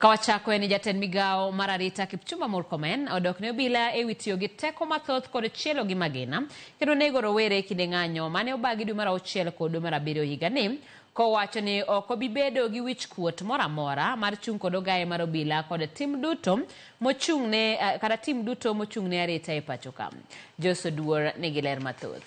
Ka wachako en ni jatend migawo mar arita Kipchumba Murkomen odok ne obila e wi tiyo gi teko mathoth kod chielo gi magina kendo nego rowere e kinde ng'anyo mane obagi dwe mar auchiel kod dwe mar abiriyo higani kowacho ni ok obi bedo gi wich kuot moro amora mar chung' kod ogaye mar obila kod tim duto mochung' ne kata tim duto mochung' ne arita e pacho ka. Jose Oduor nigi ler mathoth.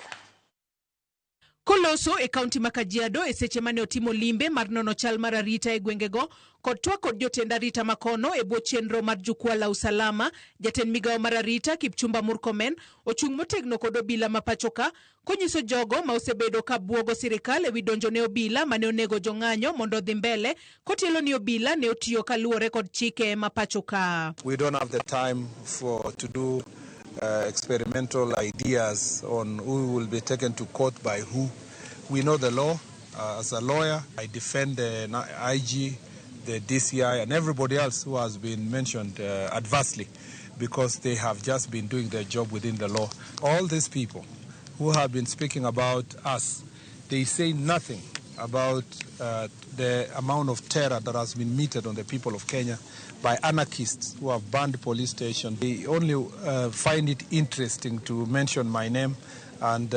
Koloso e kaunti ma Kajiado e seche mane otimo limbe mar nono chal mar arita e gwengego kod twak kod jotend arita makono e bwo chenro mar Jukwaa la Usalama, jatend migawo mar arita Kipchumba Murkomen ochung' motegno kod obila ma pachoka konyiso jogo ma osebedo ka buogo sirikal ewi donjo ne obila mane onego jong'anyo mondo odhi mbele kotielo ni obila ne otiyo kaluwore kod chike ma pachoka. We don't have the time for to do experimental ideas on who will be taken to court by who. We know the law. As a lawyer, I defend the IG, the DCI, and everybody else who has been mentioned adversely because they have just been doing their job within the law. All these people who have been speaking about us, they say nothing about the amount of terror that has been meted on the people of Kenya by anarchists who have burned police stations. They only find it interesting to mention my name and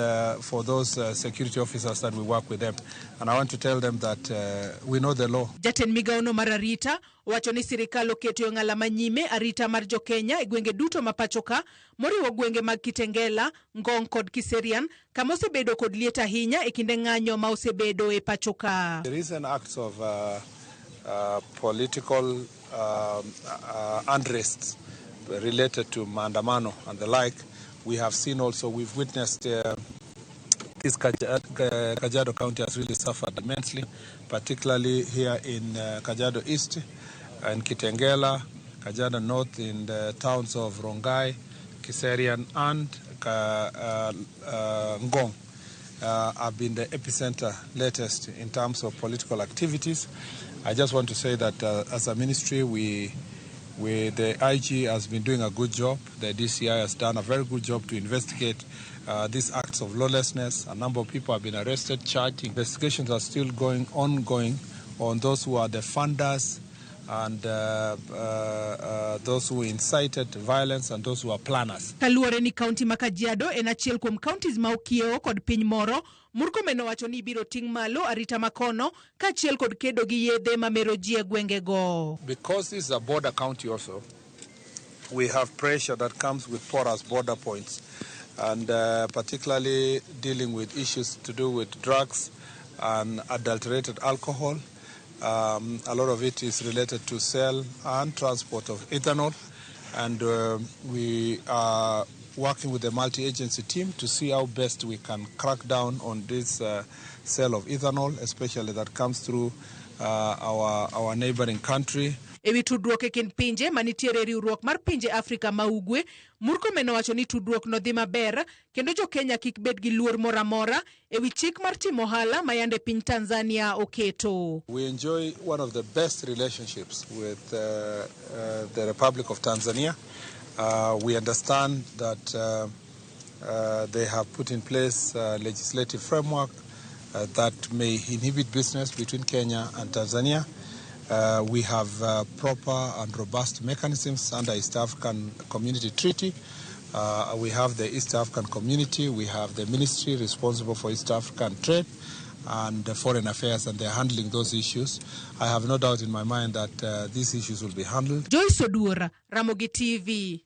for those security officers that we work with them. And I want to tell them that we know the law. Jatend migawono mar arita owacho ni sirikal oketo e ong'ala manyime arita mar jokenya e gwenge duto ma pachoka moriwo gwenge mag Kitengela, Ngong kod Kiserian kama osebedo kod liet ahinya e kinde ng'anyo ma osebedo e pachoka. The recent acts of political unrest related to maandamano and the like, we have seen also, we've witnessed this Kajiado County has really suffered immensely, particularly here in Kajiado East and Kitengela, Kajiado North in the towns of Rongai, Kiserian and Ngong have been the epicenter latest in terms of political activities. I just want to say that as a ministry, the IG has been doing a good job. The DCI has done a very good job to investigate these acts of lawlessness. A number of people have been arrested, charged. Investigations are still ongoing on those who are the funders and those who incited violence and those who are planners. Kaluwore ni kaunti ma Kajiado en achiel kuom counties ma okiewo kod piny moro, Murkomen owacho ni ibiro ting' malo arita makono kaachiel kod kedo gi yedhe mamero ji e gwengego. Because this is a border county also, we have pressure that comes with porous border points, and particularly dealing with issues to do with drugs and adulterated alcohol. A lot of it is related to sale and transport of ethanol, and we are working with the multi-agency team to see how best we can crack down on this sale of ethanol, especially that comes through our neighboring country. Ewi tudruok e kind pinje manitiere e riwruok mar pinje Afrika ma Ugwe, Murkomen owacho ni tudruok no dhi maber kendo jo-Kenya kik bed gi luor moro amora ewi chik mar timo ohala ma yande piny Tanzania oketo. We enjoy one of the best relationships with the Republic of Tanzania. We understand that they have put in place a legislative framework that may inhibit business between Kenya and Tanzania. We have proper and robust mechanisms under East African Community Treaty. We have the East African Community, we have the ministry responsible for East African trade and the foreign affairs, and they're handling those issues. I have no doubt in my mind that these issues will be handled. Joyce Oduor, Ramogi TV.